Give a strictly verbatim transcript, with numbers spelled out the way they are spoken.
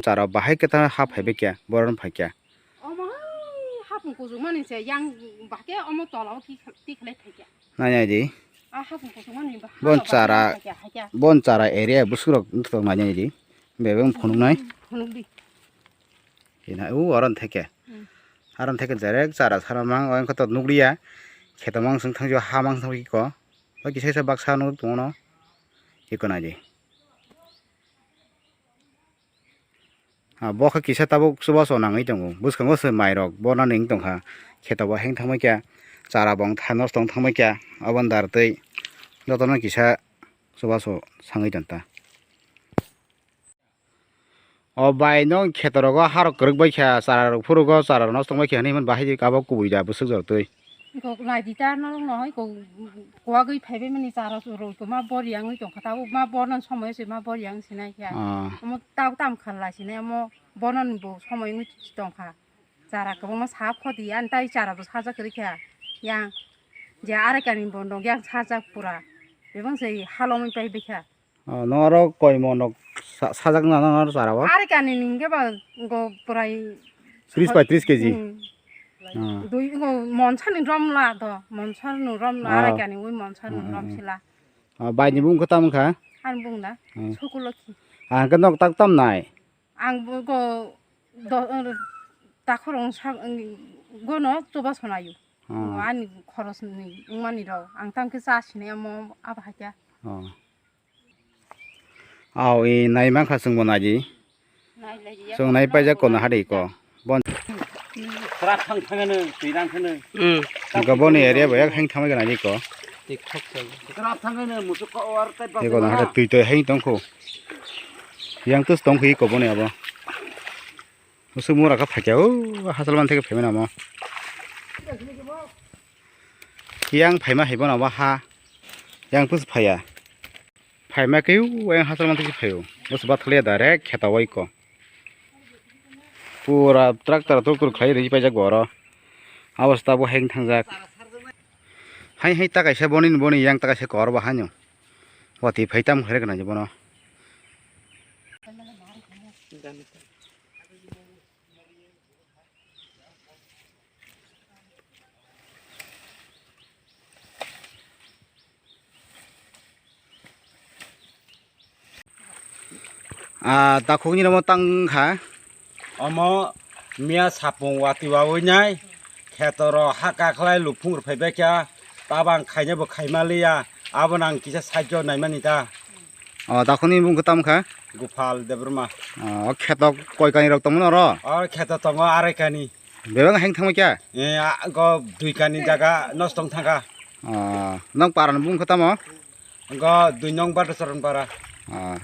Chara bahai khe ta ha phaibai khe, boron phai khe. Omo hai hapung kuchuk mani se yang bahai khe omo tola o ki, ki khlai phai khe. Nai nai di. A hapung kuchuk mani ba Bon hapung chara, kuchuk hai khe, hai khe. Bon chara area bwswk rok wngthok nai nai di. Bebeng phunuk nai. Phunuk di. Ina u aron theke. Hmm. Aron theke jerek chara sana mang o engkho to nukliya. Kheto mang sung thangjo ha mang sung ko. Ba kisa kisa baksa nuk tongo no. Iko nai di. Ah, bo khe kisa tabuk chubachu nangwi tongo. Bwskango se mairok bono ning tongkha. Kheto bo heng thangbai kha. Chara bo wng tha nosto wng thangbai kha. Aboni dar twi jotono kisa chubachu sangwi tong ta. O bai no kheto rogo harok kwrwk bai kha. Chara rok phurugo chara rok nosto wng bai kha hinwi hwnba hai abo kubui da bwswk jor twi. Kok naidi ta norok no hai kok kuagwi phaibai mani chara roi ko ma bor yang oi tongkha tabuk ma bor nang somoi se ma bor yang sinai kha. Ah. Omo tabuk tam khala sinai omo bono ni bo somoi oi tongkha. Chara kwbangma sa khoti ani tai chara bo sajak kwrwi kha. Yang je arekani bo nog yang sajak pura. Bebang se halomwi pai bikha. Oh, no oro koi monok sa-, sajak na no oro chara o? Arekani ni hingke ba go prai Tris bai tris K G. Hmm. Ah. Dui go monsa ni rom la do, monsa ni rom la Ah. arekani ui monsa ni Ah, rom ah, ah. sila. Ah, bai ni bung khe tam kha? Ani bung da, Hmm. Sukulokhi. Ah, hingke nok tak tam nai? Ang bo go do, takhorong sa, gono chuba sonayo. Hmm. Ani khoros ni wngmani rok. Ang tamkhe cha sinai omo abo hakya. Oh. Aw, i nai mankha chwngbo naidi. Chwng nai paijak kono hade iko. Bon. Sra thang thangano, twi rang khano. Hmm. Iko boni area bo yak hang thamai gana iko. Twi khok chang. Sra thangano, musuk ko or tai Iko na hade twi toi hang tongkho. Yang tus tongkho iko boni abo. Musuk mura kha phakya o, hasal man theke phaimani amo. Yang phaima hai bono abo ha. Yang tus phaya. Phaima khe o, yang hasal man theke phaio. Bus bathaliya direct kheta o iko. Pura tractor tractor khlai ri paijak bo oro. Abo se tabuk heng thangjak. Hai hai ta kaisa boni boni yang ta kaisa kor bo haino. Wati phai tam khlai rwkna je bono. Ah, takhukni romo tang kha. Omo miya sapung wati wawi nai, kheto ro ha kakhlai luphung rw phai bai kha, tabang khaina bo khaima liya, abo nang kisa side o naimani ta. O, takhukni bung khe tamo kha? Gopal Debbarma. O, kheto koi kani rok tongmani oro? O, kheto tongo arai kani. Bebak heng thangma kya? Eh, a, go dui kani jaga nosto wng thangkha. Ah, nang para ni bung khe tamo? Go dui nong Bhadracharan para. Ah.